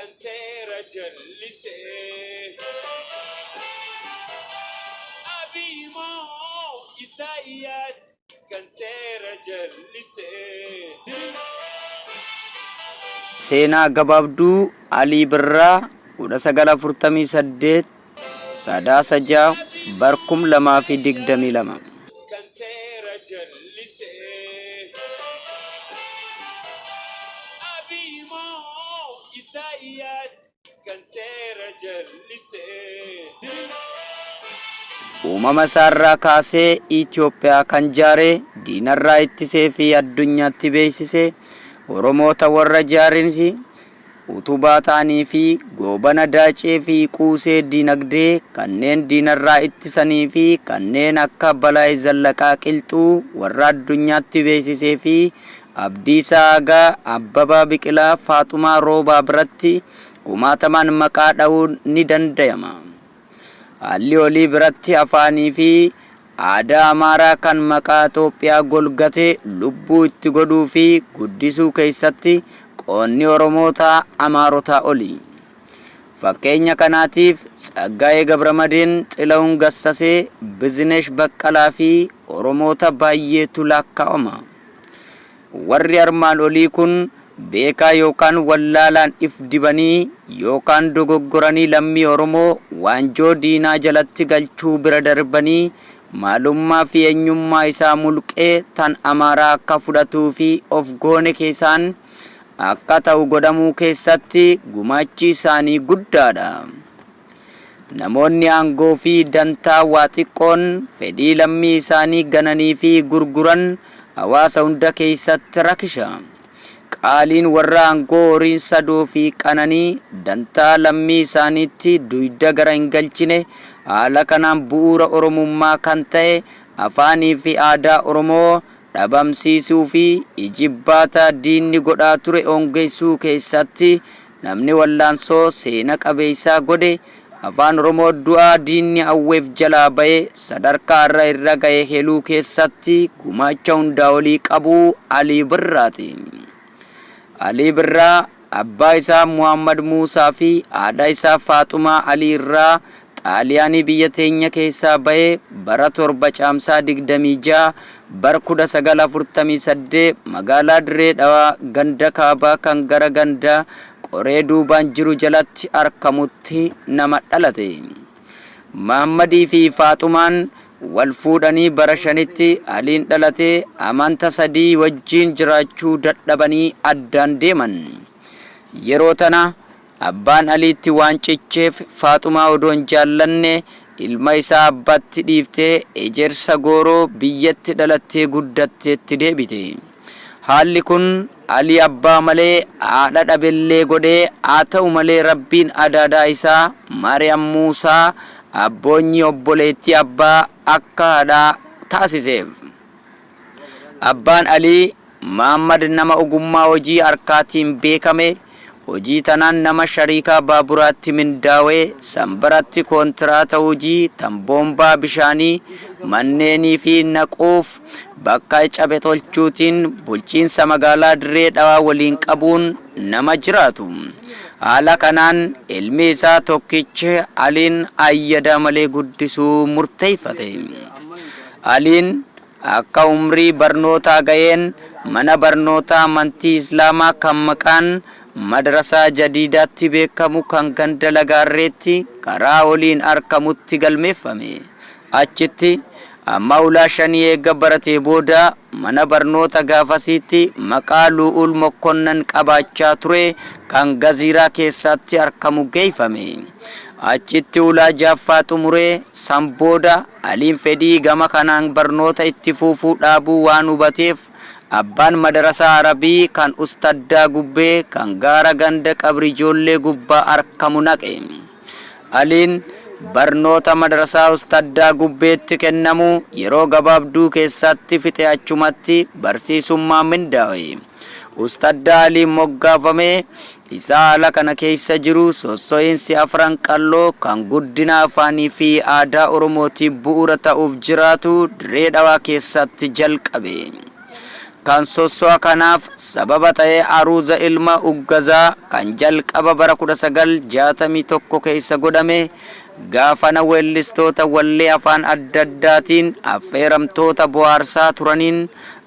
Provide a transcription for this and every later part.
Kan seera jallisee. Abiy moo Isaayyaas kan seera jallisee. Seenaa gabaabduu Alii Birraa 1948 Sadaasa 6 bar 2022. Kan seera jallisee. Abiy moo Isaayyaas kan seera jallisee. Uumama isaarraa kaasee Itoophiyaa kan jaare, diinarraa ittisee fi addunyaatti beeksise Oromoota warra jaarinsi utubaa ta'anii fi Goobana Daacee fi Quusee diinagdee kanneen diinarraa ittisanii fi kanneen akka Balaay Zallaqaa Qilxuu warra addunyaatti beeksisee fi Abdiisaa Aagaa, Abbabaa Biqilaa, Faaxumaa Roobaa biratti kumaatamaan maqaa dhawuun ni dandayama. Haalli olii biratti afaanii fi aadaa Amaaraa kan maqaa Xoophiyaa golgate lubbuu itti godhuu fi guddisuu keessatti qoonni Oromootaa Amaarotaa oli. Fakkeenya kanaatiif Tsaggaayee Gabramadin, Xilahun Gassasee, Bizinesh Baqqalaa fi Oromoota baayyeetu laakkaawama. Warri armaan olii kun beekaa yookaan wallaalaan if dibanii yookaan dogoggoranii lammii Oromoo waanjoo diinaa jalatti galchuu bira darbanii maalummaa fi eenyummaa isaa mulqee tan Amaaraa akka fudhatuu fi of goone keesaan akka ta'u godhamuu keessatti gumaachi isaanii guddaadha. Namoonni aangoo fi dantaa waa xiqqoon fedhii lammii isaanii gananii fi gurguran hawaasa hunda keessatti rakisha. Qaaliin warra aangoo horiin sadoo fi qananii dantaa lammii isaaniitti duyda gara hin galchine haala kanaan bu'uura Oromummaa kan ta'e afaanii fi aadaa Oromoo dhabamsiisuu fi ijibbaata diinni godhaa ture hoongessuu keessatti namni wallaansoo seena qabeeysaa godhe Afaan Oromoo du'aa diinni hawweef jalaa bahe sadarkaa har'a irra gahe heluu keessatti gumaacha hundaa olii qabu Alii Birraati. Alii Birraa Abbaa isaa Muhammad Muusaa fi haadha isaa Faaxumaa Alii irraa Xaaliyaanii biyya teenya keessaa bahee bara 7 Caamsaa 26 bar 1948 magaalaa Dirree Dhawaa ganda Kaabaa kan gara ganda Qoree duubaan jiru jalatti arkamutti nama dhalate. Mahammadii fi Faaxumaan wal fuudhanii bara shanitti Aliin dhalatee amanta sadii wajjiin jiraachuu dadhabanii addaan deeman. Yeroo tana abbaan Aliitti waan cicheef Faaxumaa odoo hin jaallanne ilma isaa abbaatti dhiiftee Ejersa Gooroo biyyatti dhalattee guddatteetti deebite. Haalli kun Alii abbaa malee haadha dhabellee godhee haa ta'u malee Rabbiin adaadaa isaa Maariyaam Muusaa abboonyii obboleettii abbaa akka haadhaa taasiseef. Abbaan Alii Mahaammad nama ogummaa hojii harkaatiin beekame, hojii tanaan nama shariikaa baaburaatti mindaawe, san biratti koontiraata hojii tan boombaa bishaanii manneenii fi naquuf bakka cabe tolchuutiin bulchiinsa magaalaa Dirree Dhawaa waliin qabuun nama jiraatu. Haala kanaan ilmi isaa tokkichi Aliin ayyadaa malee guddisuu murteeyfate. Aliin akka umrii barnootaa ga'een mana barnootaa amantii Islaamaa kan maqaan Madrasaa Jadiidaatti beekamu kan ganda Lagaarreetti karaa oliin arkamutti galmeeffame. Achitti amma ulaa shanii eega baratee booda mana barnoota gaafasiitti maqaa Lu'ul Mokkonnan qabaachaa ture kan Gaziiraa keessaatti arkamu geeyfame. Achitti ulaa jaaffaa xumuree san booda Aliin fedhii gama kanaan barnoota itti fuufuu dhaabuu waan hubateef abbaan madarasaa Arabii kan Ustaddaa Gubbee kan gaara ganda Qabrijoollee gubbaa arkamu naqe. Aliin barnoota madrasaa Ustaddaa Gubbeetti kennamu yeroo gabaabduu keessaatti fixe achumatti barsiisummaa mindaawe. Ustaddaa Aliin moggaafame isaa haala kana keessa jiru sosso'iinsi Afran Qalloo kan guddina afaanii fi aadaa Oromootiif bu'uura ta'uuf jiraatu Dirree Dhawaa keessaatti jalqabe. Kan sosso'a kanaaf sababa ta'e aruuza ilma Uggazaa kan jalqaba bara 1961 keessa godhame gaafana weellistoota wallee afaan adda addaatiin affeeramtoota bohaarsaa turaniin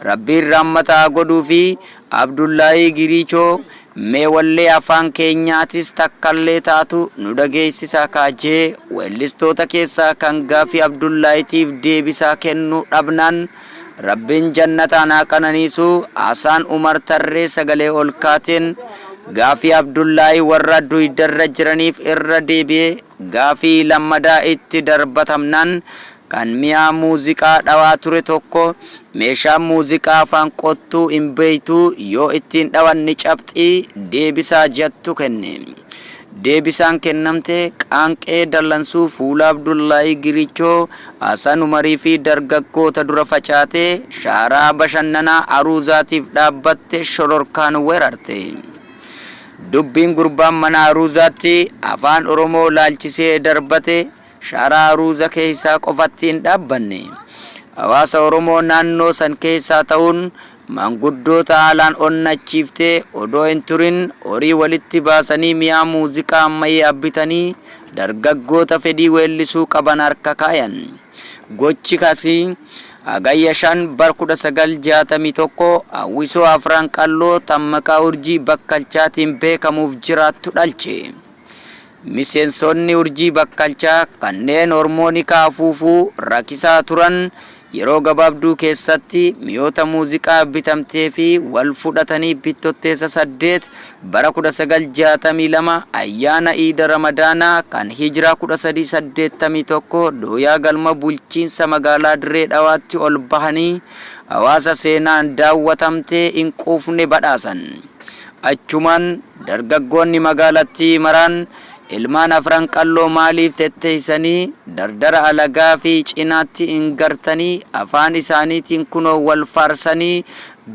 Rabbiin rahmata haa godhuufii Abdullaahii Giriichoo mee wallee afaan keenyaatis takkallee taatu nu dhageessisaa kaa jee weellistoota keessaa kan gaafii Abdullaahitiif deebisaa kennu dhabnaan Rabbiin jannataan haa qananiisu Hasaan Umar Tarree sagalee ol kaateen gaafii Abdullaahii warra duydarra jiraniif irra deebi'ee gaafii lammadaa itti darbatamnaan kan mi'aa muuziqaa dhawaa ture tokko meeshaan muuziqaa afaan qottuu hin beeytuu yoo ittiin dhawan ni cabxii deebisaa jattu kenne. Deebisaan kennamte qaanqee dallansuu fuula Abdullaahii Girichoo, Hasan Umarii fi dargaggoota dura facaatee shaaraa bashannanaa aruuzaatiif dhaabbatte shororkaan weerarte. Dubbiin gurbaan mana aruuzaatti Afaan Oromoo laalchisee darbate shaaraa aruuza keessaa qofatti hin dhaabbanne. Hawaasa Oromoo naannoo san keessaa ta'uun maanguddoota haalaan onnachiiftee odoo hin turin horii walitti baasanii mi'aa muuziqaa ammayyaa bitanii dargaggoota fedhii weellisuu qaban harka kaayan. Gochi kasii Hagayya 5 bar 1961 hawwisoo Afran Qalloo tan maqaa Urjii Bakkalchaatiin beekamuuf jiraattu dhalche. Miseensonni Urjii Bakkalchaa kanneen hormoonika afuufuu rakisaa turan yeroo gabaabduu keessatti mi'oota muuziqaa bitamteefii wal fudhatanii Bittotteessa 8 bara 1962 ayyaana Iida Ramadaanaa kan Hijraa 1381 dooyaa galma bulchiinsa magaalaa Dirree Dhawaatti ol bahanii hawaasa seenaan daawwatamtee hin quufne badhaasan. Achumaan dargaggoonni magaalattii maraan ilmaan Afran Qalloo maaliif tetteeysanii dardara alagaa fi cinaatti hin gartanii afaan isaaniitiin kunoo wal faarsanii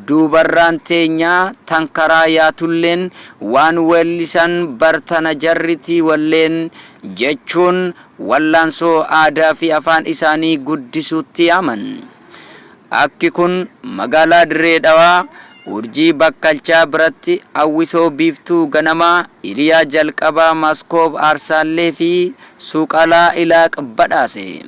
duubarraan teenyaa tan karaa yaatulleen waan weellisan bar tana jarriti walleen jechuun wallaansoo aadaa fi afaan isaanii guddisuutti yaaman. Akki kun magaalaa Dirree Dhawaa Urjii Bakkalchaa biratti hawwisoo Biiftuu Ganamaa, Hiriyaa Jalqabaa Maskoob Aarsaallee fi Suuqalaa Ilaaq badhaase.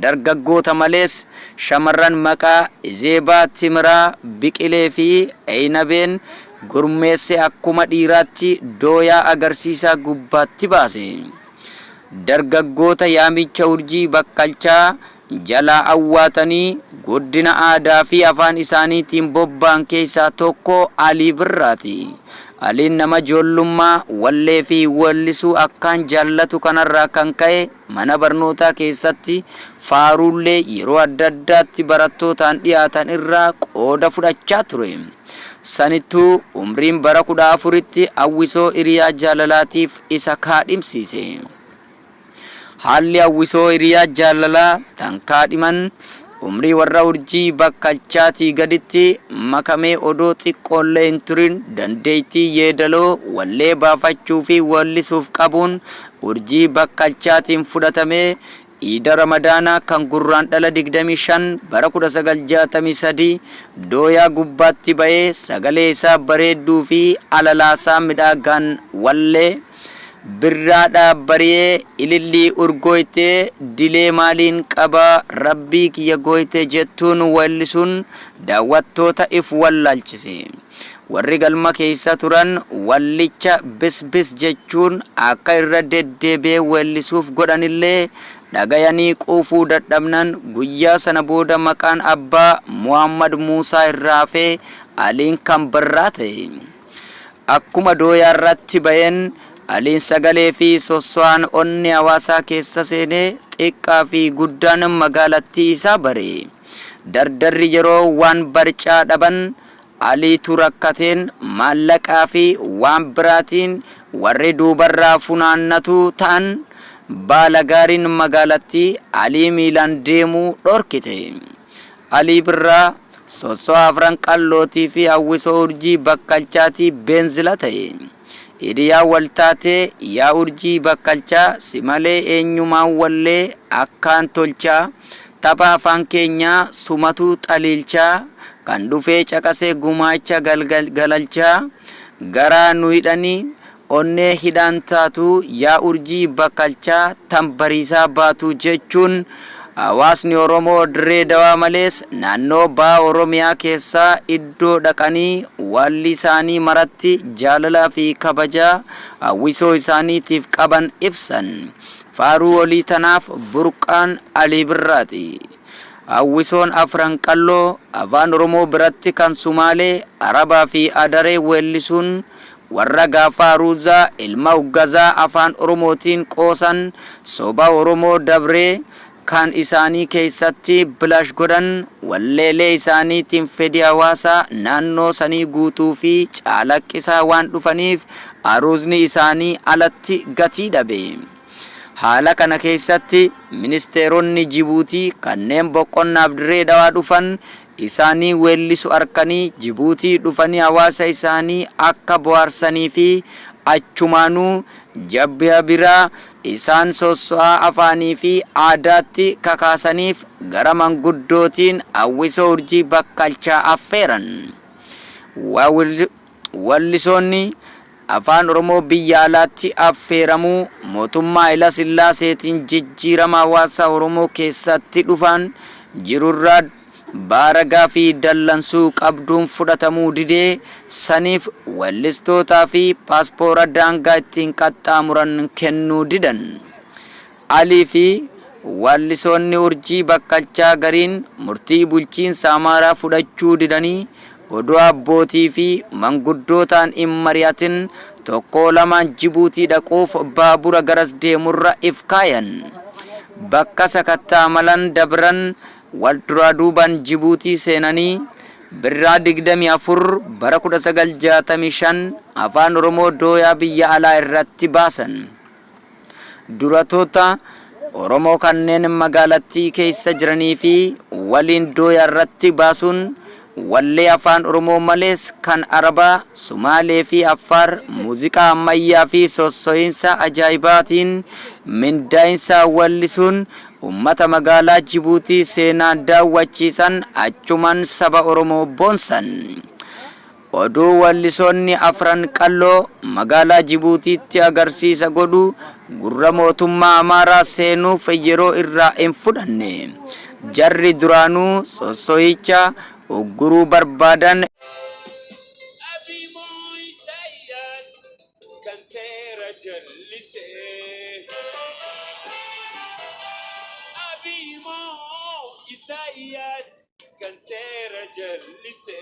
Dargaggoota malees shamarran maqaa Izeebaa Timiraa Biqilee fi Eynabeen gurmeesse akkuma dhiiraatti dooyaa agarsiisaa gubbaatti baase. Dargaggoota yaamicha Urjii Bakkalchaa jalaa awwaatanii guddina aadaa fi afaan isaaniitiin bobba'an keessaa tokko Alii Birraati. Aliin nama joollummaa wallee fi weellisuu akkaan jaallatu kanarraa kan ka'e mana barnootaa keessatti faaruullee yeroo adda addaatti barattootaan dhiyaatan irraa qooda fudhachaa ture. Sanittuu umriin bara 14tti hawwisoo Hiriyaa Jaalalaatiif isa kaadhimsiise. Haalli hawwisoo Hiriyaa Jaalalaa tan kaadhiman umrii warra Urjii Bakkalchaatii gaditti makamee odoo xiqqoollee hin turin dandeettii yeedaloo wallee baafachuu fi weellisuuf qabuun Urjii Bakkalchaatiin fudhatamee Iida Ramadaanaa kan Gurraandhala 25 bara 1963 dooyaa gubbaatti ba'ee sagalee isaa bareedduu fi alalaasaa midhaagaan wallee Birraadha bari'ee ilillii urgooytee dilee maaliin qaba rabbii kiyya gooyte jettuun weellisuun daawwattoota if wallaalchise. Warri galma keeysa turan wallicha bis bis jechuun akka irra deddeebi'ee weellisuuf godhanillee dhagayanii quufuu dadhabnaan guyyaa sana booda maqaan abbaa Muhammad Muusaa irraa hafee Aliin kan Birraa ta'e. Akkuma dooyaarratti ba'een Aliin sagalee fi sosso'aan onnee hawaasaa keessa seenee xiqqaa fi guddaan magaalattii isaa bare. Dardarri yeroo waan barcaa dhaban Aliitu rakkateen maallaqaa fi waan biraatiin warri duubarraa funaannatu ta'an baala gaariin magaalattii Alii miilaan deemuu dhorkite. Alii Birraa, Sosso'a Afran Qallootii fi Hawwisoo Urjii Bakkalchaatii beenzila ta'e. Hiriyaa wal taatee yaa Urjii Bakkalchaa si malee eenyumaan wallee akkaan tolchaa tapha afaan keenyaa sumatu xaliilchaa Kan dhufee caqasee gumaacha galalchaa garaa nu hidhanii onnee hidhaan taatu yaa Urjii Bakkalchaa tan bariisaa baatu jechuun hawaasni Oromoo Dirree Dawaa malees naannoo Baha Oromiyaa keessaa iddoo dhaqanii waalli isaanii maratti jaalalaa fi kabajaa hawwisoo isaaniitiif qaban ibsan. Faaruu olii tanaaf burqaan Alii Birraati. Hawwisoon Afran Qalloo Afaan Oromoo biratti kan Sumaalee, Arabaa fi Adaree weellisuun warra gaafa Aruuzaa ilma Uggazaa Afaan Oromootiin qoosan soba Oromoo dabree kan isaanii keessatti bilaash godhan walleelee isaaniitiin fedhii hawaasa naannoo sanii guutuu fi caalaqqisaa waan dhufaniif aruuzni isaanii alatti gatii dhabe. Haala kana keessatti ministeeronni Jibuutii kanneen boqonnaaf Dirree Dhawaa dhufan isaanii weellisu arkanii Jibuutii dhufanii hawaasa isaanii akka bohaarsanii fi achumaanuu jabbiya biraa isaan sosso'aa afaanii fi aadaatti kakaasaniif gara manguddootiin hawwisoo Urjii Bakkalchaa affeeran. Wallisoonni Afaan Oromoo biyya alaatti affeeramuu mootummaa Hayilasillaaseetiin jijjiirama hawaasa Oromoo keessatti dhufaan jirurraa baaragaa fi dallansuu qabduun fudhatamuu didee saniif wellistootaa fi paaspoora daangaa ittiin qaxxaamuran kennuu didan. Alii fi waallisoonni Urjii Bakkalchaa gariin murtii bulchiinsa Amaaraa fudhachuu didanii odoo abbootii fi manguddootaan hin mari'atin tokkoo lamaan Jibuutii dhaquuf baabura garas deemurra if kaayan. Bakka sakattaa malan dabran wal duraa duubaan Jibuutii seenanii Birraa 24 bara 1965 Afaan Oromoo dooyaa biyya alaa irratti baasan. Duratoota Oromoo kanneen magaalattii keessa jiranii fi waliin dooyaa irratti baasuun wallee Afaan Oromoo malees kan Arabaa, Sumaalee fi Affaar muuziqaa ammayyaa fi sosso'iinsa ajaa'ibaatiin mindaa'insa wallisuun ummata magaalaa Jibuutii seenaa daawwachiisan achumaan saba Oromoo boonsan. Oduu wallisoonni Afran Qalloo magaalaa Jibuutiitti agarsiisa godhu gurra mootummaa Amaaraa seenuuf yeroo irraa hin fudhanne. Jarri duraanuu sossohicha ugguruu barbaadan. Abiy Isaayyaas kan seera jallise. Abiy Isaayyaas kan seera jallise.